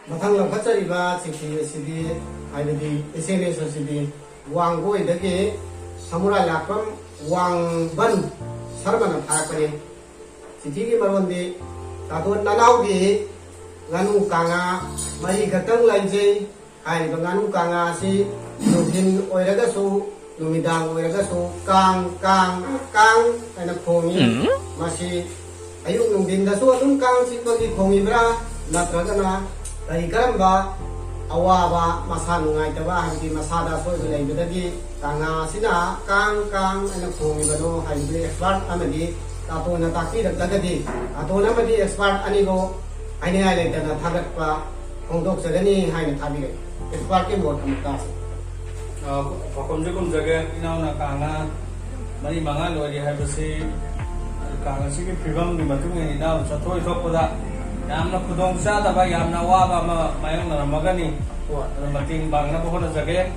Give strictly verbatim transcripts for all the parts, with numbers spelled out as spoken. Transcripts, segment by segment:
ꯃꯊꯪ ꯂꯧꯈꯠꯆꯔꯤꯕ ꯆꯤꯊꯤ ꯑꯁꯤꯗꯤ, ꯍꯥꯏꯕꯗꯤ ꯑꯦꯁ ꯑꯦꯝ ꯑꯦꯁ ꯑꯁꯤꯗꯤ, ꯋꯥꯡꯒꯣꯏꯗꯒꯤ ꯁꯃꯨꯔꯥꯏ ꯂꯥꯛꯄꯝ ꯋꯥꯡꯕꯟ ꯁꯔꯃꯅ ꯊꯥꯔꯛꯄꯅꯤ꯫ ꯆꯤꯊꯤꯒꯤ ꯃꯔꯣꯟꯗꯤ, ꯇꯥꯇꯣꯟ ꯅꯅꯥꯎꯒꯤ ꯉꯥꯅꯨ ꯀꯥꯡꯉꯥ ꯃꯔꯤ ꯈꯛꯇꯪ ꯂꯩꯖꯩ꯫ ꯍꯥꯏꯔꯤꯕ ꯉꯥꯅꯨ ꯀꯥꯡꯉꯥ ꯑꯁꯤ ꯅꯨꯡꯊꯤꯜ ꯑꯣꯏꯔꯒꯁꯨ, ꯅꯨꯃꯤꯗꯥꯡ ꯑꯣꯏꯔꯒꯁꯨ ꯀꯥꯡ, ꯀꯥꯡ, ꯀꯥꯡ ꯍꯥꯏꯅ ꯈꯣꯡꯏ꯫ ꯎꯝ꯫ ꯃꯁꯤ ꯑꯌꯨꯛ ꯅꯨꯡꯊꯤꯟꯗꯁꯨ ꯑꯗꯨꯝ ꯀꯥꯡ ꯆꯤꯛꯄꯒꯤ ꯈꯣꯡꯏꯕ꯭ꯔꯥ, ꯅꯠꯇ꯭ꯔꯒꯅ ꯀꯔꯤ ꯀꯔꯝꯕ ꯑꯋꯥꯕ, ꯃꯁꯥ ꯅꯨꯡꯉꯥꯏꯇꯕ, ꯍꯥꯏꯕꯗꯤ ꯃꯁꯥꯗ ꯑꯁꯣꯏꯕ ꯂꯩꯕꯗꯒꯤ ꯀꯥꯡꯉꯥ ꯑꯁꯤꯅ ꯀꯥꯡ, ꯀꯥꯡ ꯍꯥꯏꯅ ꯈꯣꯡꯏꯕꯅꯣ ꯍꯥꯏꯕꯗꯨ ꯑꯦꯛꯁꯄꯥꯔꯠ ꯑꯃꯗꯤ ꯇꯥꯇꯣꯟꯅ ꯇꯥꯛꯄꯤꯔꯛꯂꯒꯗꯤ, ꯇꯥꯇꯣꯟ ꯑꯃꯗꯤ ꯑꯦꯛꯁꯄꯥꯔꯠ ꯑꯅꯤꯕꯨ ꯍꯥꯏꯅꯤꯡꯉꯥꯏ ꯂꯩꯇꯅ ꯊꯥꯒꯠꯄ ꯐꯣꯡꯗꯣꯛꯆꯒꯅꯤ ꯍꯥꯏꯅ ꯊꯥꯕꯤꯔꯛꯏ꯫ ꯑꯦꯛꯁꯄꯥꯔꯠꯀꯤ ꯃꯣꯠ ꯑꯃꯨꯛ ꯇꯥꯁꯤ꯫ ꯑ, ꯄꯥꯎꯈꯨꯝꯁꯦ ꯈꯨꯝꯖꯒꯦ꯫ ꯏꯅꯥꯎꯅ ꯀꯥꯡꯉꯥ ꯃꯔꯤ ꯃꯉꯥ ꯂꯣꯏꯔꯤ ꯍꯥꯏꯕꯁꯤ ꯀꯥꯡ ꯑꯁꯤꯒꯤ ꯐꯤꯕꯝꯒꯤ ꯃꯇꯨꯡ ꯏꯟꯅ ꯏꯅꯥꯎ ꯆꯠꯊꯣꯛ ꯊꯣꯛꯄꯗ ꯌꯥꯝꯅ ꯈꯨꯗꯣꯡ ꯆꯥꯗꯕ, ꯌꯥꯝꯅ ꯑꯋꯥꯕ ꯑꯃ ꯃꯥꯌꯣꯛꯅꯔꯝꯃꯒꯅꯤ꯫ ꯑꯗꯨ ꯃꯇꯦꯡ ꯄꯥꯡꯅꯕ ꯍꯣꯠꯅꯖꯒꯦ꯫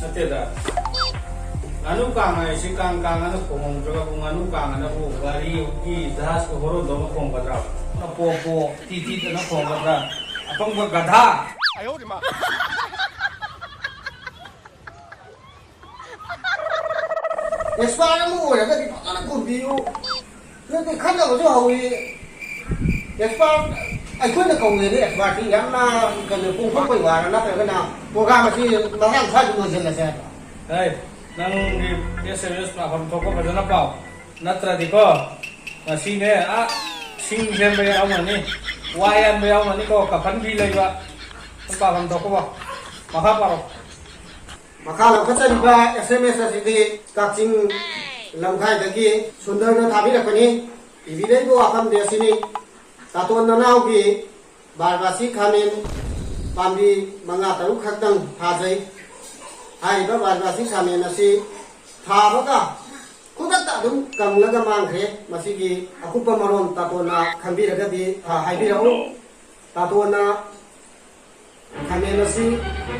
ꯅꯠꯇꯦꯗ, ꯉꯥꯅꯨ ꯀꯥꯡ ꯍꯥꯏꯁꯤ ꯀꯥꯡ ꯀꯥꯡ ꯑꯅ ꯈꯣꯡꯍꯧꯗ꯭ꯔꯒꯕꯨ, ꯉꯥꯅꯨ ꯀꯥꯡ ꯑꯅꯕꯨ ꯒꯥꯔꯤꯒꯤ ꯖꯍꯥꯖꯀꯤ ꯍꯣꯔꯣꯟꯗꯧꯅ ꯈꯣꯡꯒꯗ꯭ꯔꯥ? ꯄꯣ ꯄꯣ ꯇꯤ ꯇꯤ ꯇꯅ ꯈꯣꯡꯒꯗ꯭ꯔꯥ? ꯑꯄꯪꯕ ꯒꯙꯥ! ꯑꯦꯛꯁꯄꯥꯔꯠ ꯑꯃ ꯑꯣꯏꯔꯒꯗꯤ ꯐꯖꯅ ꯈꯨꯝꯕꯤꯌꯨ꯫ ꯅꯠꯇꯦ, ꯈꯟꯅꯕꯁꯨ ꯍꯧꯏ꯫ ꯑꯦꯛꯁꯄꯥꯔꯠ ꯑꯩꯈꯣꯏꯅ ꯀꯧꯒꯦꯗꯤ ꯑꯦꯛꯁꯄꯥꯔꯠꯁꯤ ꯌꯥꯝꯅ ꯀꯩꯅꯣ ꯄꯣꯡꯊꯣꯛꯄꯩ ꯋꯥꯔ, ꯅꯠꯇ꯭ꯔꯒꯅ ꯄ꯭ꯔꯣꯒ꯭ꯔꯥꯝ ꯑꯁꯤ ꯃꯇꯥꯡ ꯁ꯭ꯋꯥꯏꯗ ꯂꯣꯏꯁꯤꯜꯂꯁꯦ ꯍꯥꯏꯕ꯭ꯔꯣ? ꯑꯦ, ꯅꯪꯒꯤ ꯑꯦꯁ ꯑꯦꯝ ꯑꯦꯁ ꯄꯥꯐꯝ ꯊꯣꯛꯄ ꯐꯖꯅ ꯄꯥꯎ꯫ ꯅꯠꯇ꯭ꯔꯗꯤꯀꯣ, ꯉꯁꯤꯅꯦ, ꯑꯥ, ꯁꯤꯡ ꯁꯦꯝꯕ ꯌꯥꯎꯔꯝꯒꯅꯤ, ꯋꯥ ꯌꯥꯟꯕ ꯌꯥꯎꯔꯝꯒꯅꯤꯀꯣ, ꯀꯐꯟ ꯐꯤ ꯂꯩꯕ꯫ ꯅꯪ ꯄꯥꯐꯝ ꯊꯣꯛꯄ ꯄꯥꯎ꯫ ꯃꯈꯥ ꯄꯥꯔꯣ꯫ ꯃꯈꯥ ꯂꯧꯈꯠꯆꯔꯤꯕ ꯑꯦꯁ ꯑꯦꯝ ꯑꯦꯁ ꯑꯁꯤꯗꯤ ꯀꯛꯆꯤꯡ ꯂꯝꯈꯥꯏꯗꯒꯤ ꯁꯨꯟꯗꯔꯅ ꯊꯥꯕꯤꯔꯛꯄꯅꯤ꯫ ꯏꯕꯤꯔꯛꯏꯕ ꯋꯥꯐꯝꯗꯤ ꯑꯁꯤꯅꯤ: ꯇꯥꯇꯣꯟ ꯅꯅꯥꯎꯒꯤ ꯕꯥꯔꯕꯥꯁꯤ ꯈꯥꯃꯦꯟ ꯄꯥꯝꯕꯤ ꯃꯉꯥ ꯇꯔꯨꯛ ꯈꯛꯇꯪ ꯊꯥꯖꯩ꯫ ꯍꯥꯏꯔꯤꯕ ꯕꯥꯔꯕꯥꯁꯤ ꯈꯥꯃꯦꯟ ꯑꯁꯤ ꯊꯥꯕꯒ ꯈꯨꯗꯛꯇ ꯑꯗꯨꯝ ꯀꯪꯂꯒ ꯃꯥꯡꯈ꯭ꯔꯦ꯫ ꯃꯁꯤꯒꯤ ꯑꯀꯨꯞꯄ ꯃꯔꯣꯜ ꯇꯥꯇꯣꯟꯅ ꯈꯪꯕꯤꯔꯒꯗꯤ, ꯑ, ꯍꯥꯏꯕꯤꯔꯛꯎ꯫ ꯇꯥꯇꯣꯟꯅ ꯈꯥꯃꯦꯟ ꯑꯁꯤ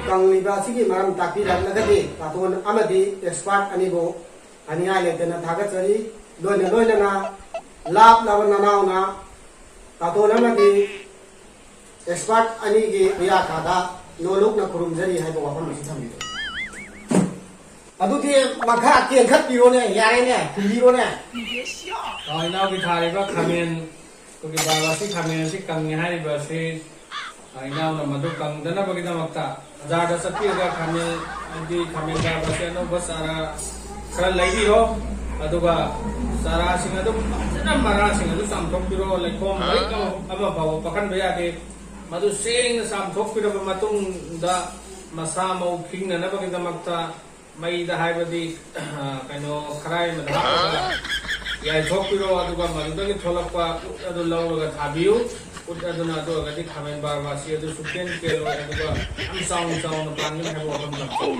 ꯀꯪꯂꯤꯕ ꯑꯁꯤꯒꯤ ꯃꯔꯝ ꯇꯥꯛꯄꯤꯔꯛꯂꯒꯗꯤ ꯇꯥꯇꯣꯟ ꯑꯃꯗꯤ ꯑꯦꯛꯁꯄꯥꯔꯠ ꯑꯅꯤꯕꯨ ꯍꯥꯏꯅꯤꯡꯉꯥꯏ ꯂꯩꯇꯅ ꯊꯥꯒꯠꯆꯔꯤ꯫ ꯂꯣꯏꯅ ꯂꯣꯏꯅꯅ ꯂꯥꯞꯂꯕ ꯅꯅꯥꯎꯅ ꯇꯥꯇꯣꯟ ꯑꯃꯗꯤ ꯑꯦꯛꯁꯄꯥꯔꯠ ꯑꯅꯤꯒꯤ ꯃꯤꯌꯥꯈꯥꯗ ꯅꯣꯂꯨꯛꯅ ꯈꯨꯔꯨꯝꯖꯔꯤ ꯍꯥꯏꯕ ꯋꯥꯐꯝ ꯑꯁꯤ ꯊꯝꯕꯤꯔꯦ꯫ ꯑꯗꯨꯗꯤ ꯃꯈꯥ ꯇꯦꯟꯈꯠꯄꯤꯔꯣꯅꯦ, ꯌꯥꯔꯦꯅꯦ, ꯈꯨꯝꯕꯤꯔꯣꯅꯦ꯫ ꯑ, ꯏꯅꯥꯎꯒꯤ ꯊꯥꯔꯤꯕ ꯈꯥꯃꯦꯟ, ꯑꯩꯈꯣꯏꯒꯤ ꯕꯥꯔꯕꯥꯁꯤ ꯈꯥꯃꯦꯟ ꯑꯁꯤ ꯀꯪꯉꯦ ꯍꯥꯏꯔꯤꯕ ꯑꯁꯤ, ꯑ, ꯏꯅꯥꯎꯅ ꯃꯗꯨ ꯀꯪꯗꯅꯕꯒꯤꯗꯃꯛꯇ ꯕꯖꯥꯔꯗ ꯆꯠꯄꯤꯔꯒ ꯈꯥꯃꯦꯟ, ꯍꯥꯏꯗꯤ ꯈꯥꯃꯦꯟ ꯕꯥꯔꯕꯥꯁꯤ ꯑꯅꯧꯕ ꯆꯥꯔꯥ ꯈꯔ ꯂꯩꯕꯤꯔꯣ꯫ ꯑꯗꯨꯒ ꯆꯥꯔꯥꯁꯤꯡ ꯑꯗꯨ ꯐꯖꯅ, ꯃꯔꯥꯁꯤꯡ ꯑꯗꯨ ꯆꯥꯝꯊꯣꯛꯄꯤꯔꯣ꯫ ꯂꯩꯈꯣꯝ ꯂꯣꯏ ꯀꯧ-, ꯑꯃ ꯐꯥꯎꯕ ꯄꯛꯍꯟꯕ ꯌꯥꯗꯦ꯫ ꯃꯗꯨ ꯁꯦꯡꯅ ꯆꯥꯝꯊꯣꯛꯄꯤꯔꯕ ꯃꯇꯨꯡꯗ ꯃꯁꯥ ꯃꯎ ꯈꯤꯡꯅꯅꯕꯒꯤꯗꯃꯛꯇ ꯃꯩꯗ, ꯍꯥꯏꯕꯗꯤ, ꯑ, ꯀꯩꯅꯣ, ꯈꯔꯥꯏ ꯑꯃꯗ ꯍꯥꯞꯄꯒ ꯌꯥꯏꯊꯣꯛꯄꯤꯔꯣ꯫ ꯑꯗꯨꯒ ꯃꯗꯨꯗꯒꯤ ꯊꯣꯛꯂꯛꯄ ꯎꯠ ꯑꯗꯨ ꯂꯧꯔꯒ ꯊꯥꯕꯤꯌꯨ꯫ ꯎꯠ ꯑꯗꯨꯅ ꯑꯗꯨ ꯑꯣꯏꯔꯒꯗꯤ ꯈꯥꯃꯦꯟ ꯕꯥꯔꯕꯥꯁꯤ ꯑꯗꯨ ꯁꯨꯛꯀꯦꯟ ꯀꯦꯜꯂꯣꯏ, ꯑꯗꯨꯒ ꯌꯥꯝ ꯆꯥꯎꯅ ꯆꯥꯎꯅ ꯄꯥꯟꯒꯅꯤ ꯍꯥꯏꯕ ꯋꯥꯐꯝ ꯊꯝꯖꯩ꯫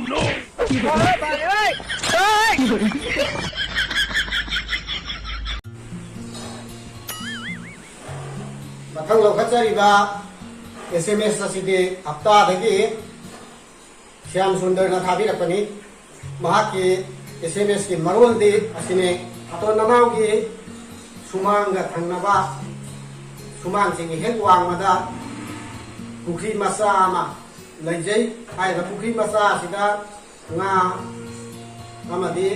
ꯃꯊꯪ ꯂꯧꯈꯠꯆꯔꯤꯕ ꯑꯦꯁ ꯑꯦꯝ ꯑꯦꯁ ꯑꯁꯤꯗꯤ ꯍꯞꯇꯥꯗꯒꯤ ꯁ꯭ꯌꯥꯝ ꯁꯨꯟꯗꯔꯅ ꯊꯥꯕꯤꯔꯛꯄꯅꯤ꯫ ꯃꯍꯥꯛꯀꯤ ꯑꯦꯁ ꯑꯦꯝ ꯑꯦꯁꯀꯤ ꯃꯔꯣꯜꯗꯤ ꯑꯁꯤꯅꯤ: "ꯇꯥꯇꯣꯟ ꯅꯅꯥꯎꯒꯤ ꯁꯨꯃꯥꯡꯒ ꯊꯪꯅꯕ ꯁꯨꯃꯥꯡꯁꯤꯡꯒꯤ ꯍꯦꯛ ꯋꯥꯡꯃꯗ ꯄꯨꯈ꯭ꯔꯤ ꯃꯆꯥ ꯑꯃ ꯂꯩꯖꯩ꯫ ꯍꯥꯏꯔꯤꯕ ꯄꯨꯈ꯭ꯔꯤ ꯃꯆꯥ ꯑꯁꯤꯗ ꯉꯥ ꯑꯃꯗꯤ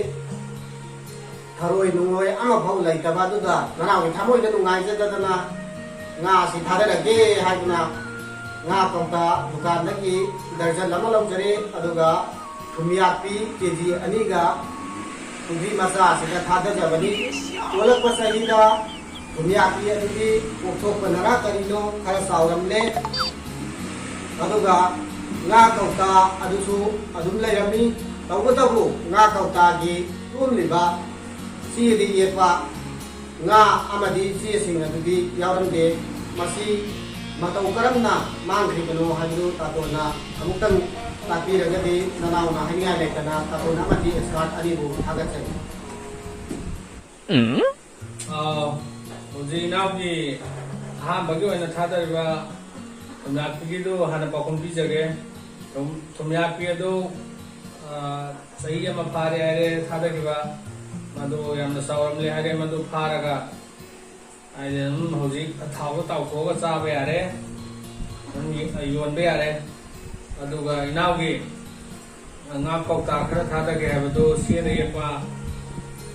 ꯊꯔꯣꯏ ꯅꯨꯡꯂꯣꯏ ꯑꯃꯐꯥꯎ ꯂꯩꯇꯕ ꯑꯗꯨꯗ ꯅꯅꯥꯎꯒꯤ ꯊꯃꯣꯏꯗ ꯅꯨꯡꯉꯥꯏꯖꯗꯗꯅ ꯉꯥ ꯑꯁꯤ ꯊꯥꯗꯔꯒꯦ ꯍꯥꯏꯗꯨꯅ ꯉꯥ ꯀꯧꯇꯥ ꯗꯨꯀꯥꯟꯗꯒꯤ ꯗꯔꯖꯟ ꯑꯃ ꯂꯧꯖꯔꯦ꯫ ꯑꯗꯨꯒ ꯊꯨꯝꯌꯥꯛꯄꯤ ꯀꯦ ꯖꯤ ꯑꯅꯤꯒ ꯄꯨꯈ꯭ꯔꯤ ꯃꯆꯥ ꯑꯁꯤꯗ ꯊꯥꯗꯖꯕꯅꯤ꯫ ꯑꯣꯜꯂꯛꯄ ꯆꯍꯤꯗ ꯊꯨꯝꯌꯥꯛꯄꯤ ꯑꯗꯨꯗꯤ ꯄꯣꯛꯊꯣꯛꯄꯅꯔꯥ ꯀꯔꯤꯅꯣ ꯈꯔ ꯆꯥꯎꯔꯝꯂꯦ꯫ ꯑꯗꯨꯒ ꯉꯥ ꯀꯧꯇꯥ ꯑꯗꯨꯁꯨ ꯑꯗꯨꯝ ꯂꯩꯔꯝꯃꯤ꯫ ꯇꯧꯕꯇꯕꯨ ꯉꯥ ꯀꯧꯇꯥꯒꯤ ꯌꯣꯝꯂꯤꯕ ꯆꯦꯗ ꯌꯦꯛꯄ ꯉꯥ ꯑꯃꯗꯤ ꯆꯦꯁꯤꯡ ꯑꯗꯨꯗꯤ ꯌꯥꯎꯔꯝꯗꯦ꯫ ꯃꯁꯤ ꯃꯇꯧ ꯀꯔꯝꯅ ꯃꯥꯡꯈ꯭ꯔꯤꯕꯅꯣ ꯍꯥꯏꯕꯗꯨ ꯇꯥꯇꯣꯟꯅ ꯑꯃꯨꯛꯇꯪ ꯇꯥꯛꯄꯤꯔꯒꯗꯤ ꯅꯅꯥꯎꯅ ꯍꯥꯏꯅꯤꯡꯉꯥꯏ ꯂꯩꯇꯅ ꯇꯥꯇꯣꯟ ꯑꯃꯗꯤ ꯑꯦꯛꯁꯄꯥꯔꯠ ꯑꯅꯤꯕꯨ ꯊꯥꯒꯠꯆꯔꯤ꯫ ꯑꯥ, ꯍꯧꯖꯤꯛ ꯏꯅꯥꯎꯒꯤ ꯑꯍꯥꯟꯕꯒꯤ ꯑꯣꯏꯅ ꯊꯥꯗꯔꯤꯕ ꯊꯨꯝꯌꯥꯛꯄꯤꯒꯤꯗꯨ ꯍꯥꯟꯅ ꯄꯥꯎꯈꯨꯝ ꯄꯤꯖꯒꯦ꯫ ꯊꯨꯝ-, ꯊꯨꯝꯌꯥꯛꯄꯤ ꯑꯗꯨ, ꯑꯥ, ꯆꯍꯤ ꯑꯃ ꯐꯥꯔꯦ ꯍꯥꯏꯔꯦ ꯊꯥꯗꯈꯤꯕ꯫ ꯃꯗꯨ ꯌꯥꯝꯅ ꯆꯥꯎꯔꯝꯂꯦ ꯍꯥꯏꯔꯦ꯫ ꯃꯗꯨ ꯐꯥꯔꯒ ꯍꯥꯏꯗꯤ ꯑꯗꯨꯝ ꯍꯧꯖꯤꯛ ꯊꯥꯎꯗ ꯇꯥꯎꯊꯣꯛꯑꯒ ꯆꯥꯕ ꯌꯥꯔꯦ꯫ ꯑꯗꯨꯝ ꯌꯣꯟꯕ ꯌꯥꯔꯦ꯫ ꯑꯗꯨꯒ ꯏꯅꯥꯎꯒꯤ ꯉꯥ ꯀꯧꯇꯥ ꯈꯔ ꯊꯥꯗꯒꯦ ꯍꯥꯏꯕꯗꯨ ꯆꯦꯗ ꯌꯦꯛꯄ,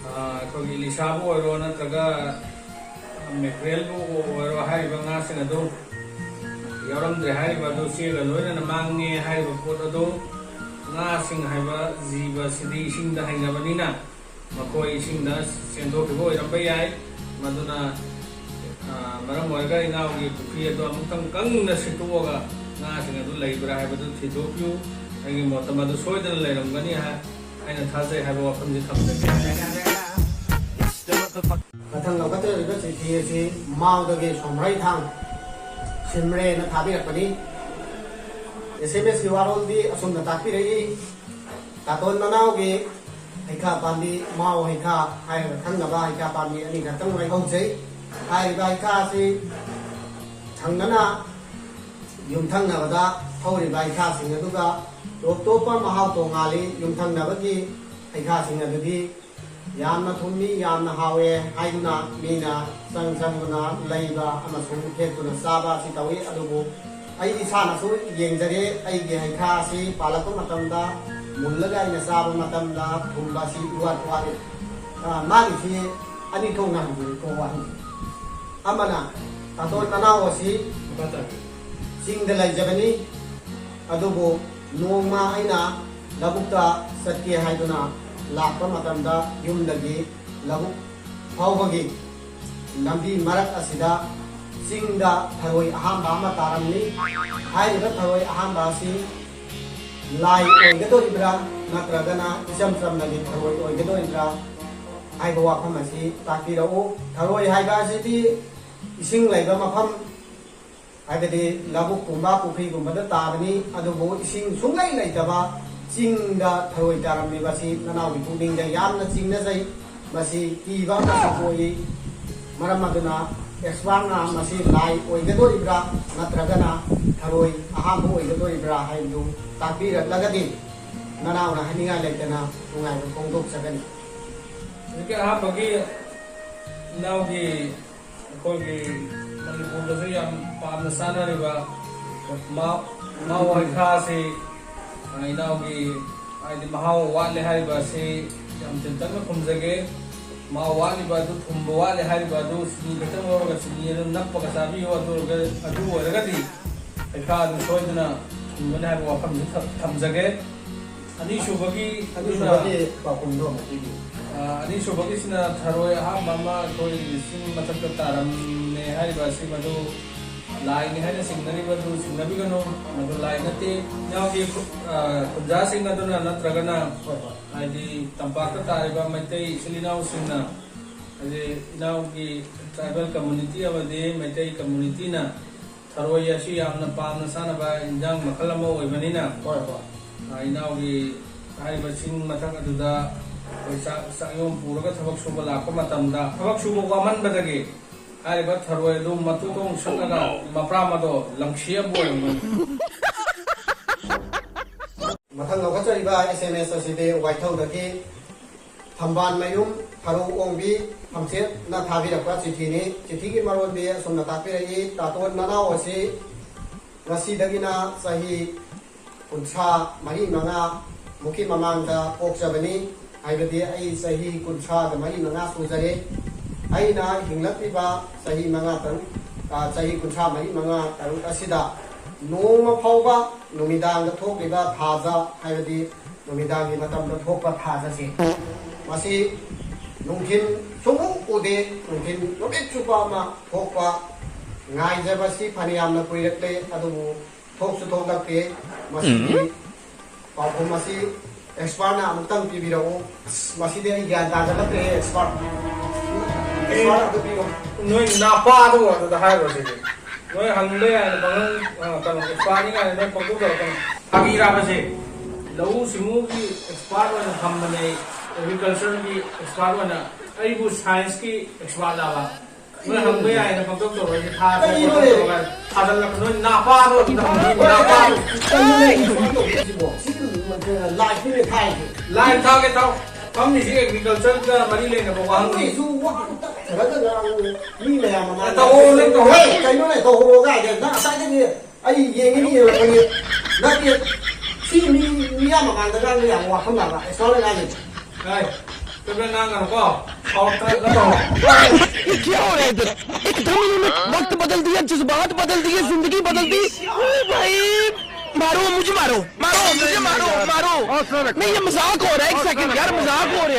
ꯑ, ꯑꯩꯈꯣꯏꯒꯤ ꯏꯂꯤꯁꯥꯕꯨ ꯑꯣꯏꯔꯣ ꯅꯠꯇ꯭ꯔꯒ ꯃꯦꯀ꯭ꯔꯦꯜꯕꯨ ꯑꯣꯏꯔꯣ, ꯍꯥꯏꯔꯤꯕ ꯉꯥꯁꯤꯡ ꯑꯗꯨ ꯌꯥꯎꯔꯝꯗ꯭ꯔꯦ꯫ ꯍꯥꯏꯔꯤꯕ ꯑꯗꯨ ꯆꯦꯒ ꯂꯣꯏꯅꯅ ꯃꯥꯡꯉꯦ꯫ ꯍꯥꯏꯔꯤꯕ ꯄꯣꯠ ꯑꯗꯨ ꯉꯥꯁꯤꯡ ꯍꯥꯏꯕ ꯖꯤꯕꯁꯤꯗꯤ ꯏꯁꯤꯡꯗ ꯍꯩꯅꯕꯅꯤꯅ ꯃꯈꯣꯏ ꯏꯁꯤꯡꯗ ꯆꯦꯟꯊꯣꯛꯈꯤꯕ ꯑꯣꯏꯔꯝꯕ ꯌꯥꯏ꯫ ꯃꯗꯨꯅ, ꯑ, ꯃꯔꯝ ꯑꯣꯏꯔꯒ ꯏꯅꯥꯎꯒꯤ ꯄꯨꯈ꯭ꯔꯤ ꯑꯗꯨ ꯑꯃꯨꯛꯇꯪ ꯀꯪꯅ ꯁꯤꯠꯇꯣꯛꯑꯒ ꯉꯥꯁꯤꯡ ꯑꯗꯨ ꯂꯩꯕ꯭ꯔꯥ ꯍꯥꯏꯕꯗꯨ ꯊꯤꯗꯣꯛꯄꯤꯌꯨ꯫ ꯑꯩꯒꯤ ꯃꯣꯠꯇ ꯃꯗꯨ ꯁꯣꯏꯗꯅ ꯂꯩꯔꯝꯒꯅꯤ ꯍꯥꯏ-, ꯍꯥꯏꯅ ꯊꯥꯖꯩ ꯍꯥꯏꯕ ꯋꯥꯐꯝꯁꯤ ꯊꯝꯖꯒꯦ꯫ ꯃꯊꯪ ꯂꯧꯈꯠꯆꯔꯤꯕ ꯆꯤꯊꯤ ꯑꯁꯤ ꯃꯥꯎꯗꯒꯤ ꯁꯣꯝꯔꯩꯊꯥꯡ ꯁꯤꯝꯔꯦꯅ ꯊꯥꯕꯤꯔꯛꯄꯅꯤ꯫ ꯑꯦꯁ ꯑꯦꯝ ꯑꯦꯁꯀꯤ ꯋꯥꯔꯣꯜꯗꯤ ꯑꯁꯨꯝꯅ ꯇꯥꯛꯄꯤꯔꯛꯏ: ꯇꯥꯇꯣꯟ ꯃꯅꯥꯎꯒꯤ ꯍꯩꯈꯥ ꯄꯥꯝꯕꯤ, ꯃꯥꯎ ꯍꯩꯈꯥ ꯍꯥꯏꯔꯒ ꯈꯪꯅꯕ ꯍꯩꯈꯥ ꯄꯥꯝꯕꯤ ꯑꯅꯤꯈꯛꯇꯪ ꯂꯩꯍꯧꯖꯩ꯫ ꯍꯥꯏꯔꯤꯕ ꯍꯩꯈꯥ ꯑꯁꯤ ꯊꯪꯅꯅ ꯌꯨꯝꯊꯪꯅꯕꯗ ꯍꯧꯔꯤꯕ ꯍꯩꯈꯥꯁꯤꯡ ꯑꯗꯨꯒ ꯇꯣꯞ ꯇꯣꯞꯄ ꯃꯍꯥꯎ ꯇꯣꯉꯥꯜꯂꯤ꯫ ꯌꯨꯝꯊꯪꯅꯕꯒꯤ ꯍꯩꯈꯥꯁꯤꯡ ꯑꯗꯨꯗꯤ ꯌꯥꯝꯅ ꯊꯨꯝꯃꯤ, ꯌꯥꯝꯅ ꯍꯥꯎꯋꯦ ꯍꯥꯏꯗꯨꯅ ꯃꯤꯅ ꯆꯪ ꯆꯪꯗꯨꯅ ꯂꯩꯕ ꯑꯃꯁꯨꯡ ꯍꯦꯛꯇꯨꯅ ꯆꯥꯕ ꯑꯁꯤ ꯇꯧꯏ꯫ ꯑꯗꯨꯕꯨ ꯑꯩ ꯏꯁꯥꯅꯁꯨ ꯌꯦꯡꯖꯔꯦ, ꯑꯩꯒꯤ ꯍꯩꯈꯥ ꯑꯁꯤ ꯄꯥꯜꯂꯛꯄ ꯃꯇꯝꯗ ꯃꯨꯜꯂꯒ ꯑꯩꯅ ꯆꯥꯕ ꯃꯇꯝꯗ ꯊꯨꯝꯕ ꯑꯁꯤ ꯏꯋꯥꯠ ꯋꯥꯠꯂꯤ꯫ ꯑ, ꯃꯥꯒꯤꯁꯤ ꯑꯅꯤ ꯊꯣꯛꯅ ꯍꯟꯕꯤꯌꯨꯀꯣ ꯋꯥꯍꯪꯁꯦ꯫ ꯑꯃꯅ ꯇꯥꯇꯣꯟ ꯅꯅꯥꯎ ꯑꯁꯤ ꯆꯤꯡꯗ ꯂꯩꯖꯕꯅꯤ, ꯑꯗꯨꯕꯨ ꯅꯣꯡꯃ ꯑꯩꯅ ꯂꯧꯕꯨꯛꯇ ꯆꯠꯀꯦ ꯍꯥꯏꯗꯨꯅ ꯂꯥꯛꯄ ꯃꯇꯝꯗ ꯌꯨꯝꯗꯒꯤ ꯂꯧꯕꯨꯛ ꯐꯥꯎꯕꯒꯤ ꯂꯝꯕꯤ ꯃꯔꯛ ꯑꯁꯤꯗ ꯆꯤꯡꯗ ꯊꯔꯣꯏ ꯑꯍꯥꯝꯕ ꯑꯃ ꯇꯥꯔꯝꯃꯤ꯫ ꯍꯥꯏꯔꯤꯕ ꯊꯔꯣꯏ ꯑꯍꯥꯝꯕ ꯑꯁꯤ ꯂꯥꯏ ꯑꯣꯏꯒꯗꯧꯔꯤꯕ꯭ꯔꯥ ꯅꯠꯇ꯭ꯔꯒꯅ ꯏꯆꯝ ꯆꯝꯅꯒꯤ ꯊꯔꯣꯏ ꯑꯣꯏꯒꯗꯧꯔꯤꯕ꯭ꯔꯥ ꯍꯥꯏꯕ ꯋꯥꯐꯝ ꯑꯁꯤ ꯇꯥꯛꯄꯤꯔꯛꯎ꯫ ꯊꯔꯣꯏ ꯍꯥꯏꯕ ꯑꯁꯤꯗꯤ ꯏꯁꯤꯡ ꯂꯩꯕ ꯃꯐꯝ, ꯍꯥꯏꯕꯗꯤ ꯂꯧꯕꯨꯛꯀꯨꯝꯕ ꯄꯨꯈ꯭ꯔꯤꯒꯨꯝꯕꯗ ꯇꯥꯕꯅꯤ꯫ ꯑꯗꯨꯕꯨ ꯏꯁꯤꯡ ꯁꯨꯡꯂꯩ ꯂꯩꯇꯕ ꯆꯤꯡꯗ ꯊꯔꯣꯏ ꯇꯥꯔꯝꯂꯤꯕꯁꯤ ꯅꯅꯥꯎꯒꯤ ꯄꯨꯛꯅꯤꯡꯗ ꯌꯥꯝꯅ ꯆꯤꯡꯅꯖꯩ꯫ ꯃꯁꯤ ꯀꯤꯕ ꯑꯃꯁꯨ ꯄꯣꯛꯏ꯫ ꯃꯔꯝ ꯑꯗꯨꯅ ꯑꯦꯛꯁꯄꯥꯔꯠꯅ ꯃꯁꯤ ꯂꯥꯏ ꯑꯣꯏꯒꯗꯧꯔꯤꯕ꯭ꯔꯥ ꯅꯠꯇ꯭ꯔꯒꯅ ꯊꯔꯣꯏ ꯑꯍꯥꯝꯕ ꯑꯣꯏꯒꯗꯧꯔꯤꯕ꯭ꯔꯥ ꯍꯥꯏꯕꯗꯨ ꯇꯥꯛꯄꯤꯔꯛꯂꯒꯗꯤ ꯅꯅꯥꯎꯅ ꯍꯥꯏꯅꯤꯡꯉꯥꯏ ꯂꯩꯇꯅ ꯅꯨꯡꯉꯥꯏꯕ ꯐꯣꯡꯗꯣꯛꯆꯒꯅꯤ꯫ ꯍꯧꯖꯤꯛꯀꯤ ꯑꯍꯥꯟꯕꯒꯤ ꯏꯅꯥꯎꯒꯤ ꯑꯩꯈꯣꯏꯒꯤ ꯃꯅꯤꯄꯨꯔꯗꯁꯨ ꯌꯥꯝ ꯄꯥꯝꯅ ꯆꯥꯅꯔꯤꯕ ꯃꯥ ꯃꯥ ꯋꯥꯏꯈꯥꯁꯤ, ꯑ, ꯏꯅꯥꯎꯒꯤ ꯍꯥꯏꯗꯤ ꯃꯍꯥꯎ ꯋꯥꯠꯂꯦ ꯍꯥꯏꯔꯤꯕ ꯑꯁꯤ ꯌꯥꯝ ꯇꯦꯟꯇꯛꯅ ꯈꯨꯝꯖꯒꯦ꯫ ꯃꯍꯥꯎ ꯋꯥꯠꯂꯤꯕ ꯑꯗꯨ, ꯊꯨꯝꯕ ꯋꯥꯠꯂꯦ ꯍꯥꯏꯔꯤꯕ ꯑꯗꯨ ꯆꯤꯅꯤ ꯈꯛꯇꯪ ꯂꯧꯔꯒ ꯆꯤꯅꯤ ꯑꯗꯨ ꯅꯞꯄꯒ ꯆꯥꯕꯤꯌꯨ꯫ ꯑꯗꯨ ꯑꯣꯏꯔꯒ, ꯑꯗꯨ ꯑꯣꯏꯔꯒꯗꯤ ꯍꯩꯈꯥ ꯑꯗꯨ ꯁꯣꯏꯗꯅ ꯊꯨꯝꯒꯅꯤ ꯍꯥꯏꯕ ꯋꯥꯐꯝꯁꯤ ꯊꯝ-, ꯊꯝꯖꯒꯦ꯫ ꯑꯅꯤꯁꯨꯕꯒꯤ ꯑꯗꯨꯅ ꯑꯅꯤꯁꯨꯕꯒꯤ ꯄꯥꯎꯈꯨꯝꯗꯣ ꯑꯃꯨꯛ ꯄꯤꯕꯤꯌꯨ꯫ ꯑ, ꯑꯅꯤꯁꯨꯕꯒꯤꯁꯤꯅ ꯊꯔꯣꯏ ꯑꯍꯥꯝꯕ ꯑꯃ ꯑꯩꯈꯣꯏ ꯆꯤꯡ ꯃꯊꯛꯇ ꯇꯥꯔꯝꯃꯦ ꯍꯥꯏꯔꯤꯕ ꯑꯁꯤ ꯃꯗꯨ ꯂꯥꯏꯅꯤ ꯍꯥꯏꯅ ꯆꯤꯡꯅꯔꯤꯕ ꯑꯗꯨ ꯆꯤꯡꯅꯕꯤꯒꯅꯨ, ꯃꯗꯨ ꯂꯥꯏ ꯅꯠꯇꯦ꯫ ꯏꯅꯥꯎꯒꯤ ꯈꯨ-, ꯑ, ꯈꯨꯟꯖꯥꯁꯤꯡ ꯑꯗꯨꯅ ꯅꯠꯇ꯭ꯔꯒꯅ ꯍꯣꯏ, ꯍꯣꯏ꯫ ꯍꯥꯏꯗꯤ ꯇꯝꯄꯥꯛꯇ ꯇꯥꯔꯤꯕ ꯃꯩꯇꯩ ꯏꯆꯤꯜ ꯏꯅꯥꯎꯁꯤꯡꯅ, ꯍꯥꯏꯗꯤ ꯏꯅꯥꯎꯒꯤ tribal community ꯑꯃꯗꯤ ꯃꯩꯇꯩ communityꯅ ꯊꯔꯣꯏ ꯑꯁꯤ ꯌꯥꯝꯅ ꯄꯥꯝꯅ ꯆꯥꯅꯕ ꯏꯟꯖꯥꯡ ꯃꯈꯜ ꯑꯃ ꯑꯣꯏꯕꯅꯤꯅ, ꯍꯣꯏ, ꯍꯣꯏ꯫ ꯑ, ꯏꯅꯥꯎꯒꯤ ꯍꯥꯏꯔꯤꯕ ꯆꯤꯡ ꯃꯊꯛ ꯑꯗꯨꯗ ꯑꯩꯈꯣꯏ ꯆꯥꯛ, ꯆꯥꯛꯌꯣꯝ ꯄꯨꯔꯒ ꯊꯕꯛ ꯁꯨꯕ ꯂꯥꯛꯄ ꯃꯇꯝꯗ, ꯊꯕꯛ ꯁꯨꯕ ꯋꯥꯃꯟꯕꯗꯒꯤ ꯍꯥꯏꯔꯤꯕ ꯊꯔꯣꯏ ꯑꯗꯨ ꯃꯇꯨꯗ ꯑꯃꯨꯛ ꯁꯠꯂꯒ, oh, no, ꯃꯄ꯭ꯔꯥꯝ ꯑꯗꯣ ꯂꯪꯁꯤꯌꯝ ꯑꯣꯏꯔꯝꯃꯤ꯫ ꯃꯊꯪ ꯂꯧꯈꯠꯆꯔꯤꯕ S M S ꯑꯁꯤꯗꯤ ꯋꯥꯏꯊꯧꯗꯒꯤ ꯊꯝꯕꯥꯜꯃꯌꯨꯝ ꯊꯔꯣ ꯑꯣꯡꯕꯤ ꯊꯝꯆꯦꯠꯅ ꯊꯥꯕꯤꯔꯛꯄ ꯆꯤꯊꯤꯅꯤ꯫ ꯆꯤꯊꯤꯒꯤ ꯃꯔꯣꯟꯗꯤ ꯑꯁꯨꯝꯅ ꯇꯥꯛꯄꯤꯔꯛꯏ, "ꯇꯥꯇꯣꯟ, ꯅꯅꯥꯎ ꯑꯁꯤ ꯉꯁꯤꯗꯒꯤꯅ ꯆꯍꯤ ꯀꯨꯟꯊ꯭ꯔꯥ ꯃꯔꯤ ꯃꯉꯥ ꯃꯨꯛꯀꯤ ꯃꯃꯥꯡꯗ ꯄꯣꯛꯆꯕꯅꯤ, ꯍꯥꯏꯕꯗꯤ ꯑꯩ ꯆꯍꯤ ꯀꯨꯟꯊ꯭ꯔꯥꯒ ꯃꯔꯤ ꯃꯉꯥ ꯁꯨꯖꯔꯦ꯫ ꯑꯩꯅ ꯍꯤꯡꯂꯛꯂꯤꯕ ꯆꯍꯤ ꯃꯉꯥ ꯇꯔꯨꯛ, ꯑ, ꯆꯍꯤ ꯀꯨꯟꯊ꯭ꯔꯥ ꯃꯔꯤ ꯃꯉꯥ ꯇꯔꯨꯛ ꯑꯁꯤꯗ ꯅꯣꯡꯃ ꯐꯥꯎꯕ ꯅꯨꯃꯤꯗꯥꯡꯗ ꯊꯣꯛꯂꯤꯕ ꯊꯥꯖ, ꯍꯥꯏꯕꯗꯤ ꯅꯨꯃꯤꯗꯥꯡꯒꯤ ꯃꯇꯝꯗ ꯊꯣꯛꯄ ꯊꯥꯖꯁꯦ, ꯃꯁꯤ ꯅꯨꯡꯊꯤꯜ ꯁꯨꯡꯎ ꯎꯗꯦ, ꯅꯨꯡꯊꯤꯜ ꯅꯨꯃꯤꯠ ꯆꯨꯞꯄ ꯑꯃ ꯊꯣꯛꯄ ꯉꯥꯏꯖꯕꯁꯤ ꯐꯅꯌꯥꯝꯅ ꯀꯨꯏꯔꯛꯂꯦ, ꯑꯗꯨꯕꯨ ꯊꯣꯛꯁꯨ ꯊꯣꯛꯂꯛꯇꯦ꯫ ꯃꯁꯤꯒꯤ ꯎꯝ꯫ ꯄꯥꯎꯈꯨꯝ ꯑꯁꯤ expertꯅ ꯑꯃꯨꯛꯇꯪ ꯄꯤꯕꯤꯔꯛꯎ꯫ ꯑꯁ, ꯃꯁꯤꯗꯤ ꯑꯩ ꯒ꯭ꯌꯥꯟ ꯇꯥꯖꯜꯂꯛꯇ꯭ꯔꯦꯍꯦ, expert꯫ Expert ꯑꯝꯇ ꯄꯤꯔꯣ꯫ ꯅꯣꯏ ꯅꯄꯥꯗꯣ ꯑꯗꯨꯗ ꯍꯥꯏꯔꯣ ꯁꯤꯗꯤ꯫ ꯅꯣꯏ ꯍꯪꯕ ꯌꯥꯏꯅ ꯄꯪꯍꯪ-, ꯑ, ꯀꯩꯅꯣ, expertꯅꯤ ꯀꯥꯏꯅ ꯅꯣꯏ ꯄꯪꯇꯧ ꯇꯧꯔꯛꯀꯅꯨ꯫ ꯐꯥꯒꯤ ꯔꯥꯕꯁꯦ꯫ ꯂꯧꯎ ꯁꯤꯡꯎꯒꯤ expert ꯑꯣꯏꯅ ꯊꯝꯕꯅꯦ ꯑꯩ, agricultureꯒꯤ expert ꯑꯣꯏꯅ꯫ ꯑꯩꯕꯨ scienceꯀꯤ expert ꯂꯥꯕ? ꯅꯣꯏ ꯍꯪꯕ ꯌꯥꯏꯅ ꯄꯪꯇꯧ ꯇꯧꯔꯛꯏꯅꯦ꯫ ꯊꯥ ꯀꯔꯤꯅꯣꯅꯦ? ꯊꯥꯖꯜꯂꯛꯄ ꯅꯣꯏ ꯅꯄꯥꯗꯣ ꯑꯗꯨꯗ ꯍꯪꯕ ꯅꯄꯥꯗꯣ꯫ ꯀꯩꯅꯣꯅꯦ, expert ꯇꯧꯕꯤꯔꯤꯁꯤꯕꯣ? ꯁꯤ ꯂꯥꯏꯐꯅꯤꯅꯦ ꯊꯥꯏꯁꯦ꯫ Life ꯊꯥꯒꯦ ꯊꯥꯎ꯫ ꯐꯝꯃꯤꯁꯤ agricultureꯒ ꯃꯔꯤ ꯂꯩꯅꯕ ꯋꯥꯍꯪꯅꯤ꯫ ꯑꯩꯈꯣꯏꯁꯨ ꯋꯥ ꯇꯞꯊꯔꯒ ꯉꯥꯡꯉꯨ꯫ ꯃꯤ ꯃꯌꯥꯝ ꯃꯃꯥꯡꯗ꯫ ꯇꯧꯍꯧꯔꯣ, ꯅꯪ ꯇꯧꯍꯧꯔꯣ꯫ ꯍꯦ, ꯀꯩꯅꯣꯅꯦ, ꯇꯧꯍꯧꯔꯣꯒ ꯍꯥꯏꯗꯤ ꯅꯪ ꯉꯁꯥꯏꯗꯒꯤ ꯑꯩ ꯌꯦꯡꯒꯅꯤ, ꯌꯦꯡꯉꯛꯀꯅꯤ꯫ ꯅꯠꯇꯦ, ꯁꯤ ꯃꯤ, ꯃꯤꯌꯥꯝ ꯃꯃꯥꯡꯗ ꯉꯥꯡꯕ ꯌꯥꯕ ꯋꯥꯐꯝ ꯂꯥꯕ? ꯑꯩ ꯁꯨꯃꯥꯏꯅ ꯉꯥꯡꯒꯅꯤ꯫ ꯑꯦ, ꯆꯨꯝꯅ ꯉꯥꯡꯒꯅꯨꯀꯣ꯫ ꯁꯥꯎꯔꯛꯇꯅ ꯇꯧꯔꯣ꯫ ये क्या हो रहा है इधर? एकदम इन्होंने वक्त बदल दिया, जज्बात बदल दिए, जिंदगी बदल दी। ओ भाई, मारो मुझे, मारो, मारो मुझे, मारो, मारो। नहीं, ये मजाक हो रहा है, एक सेकंड यार, मजाक हो रहा है।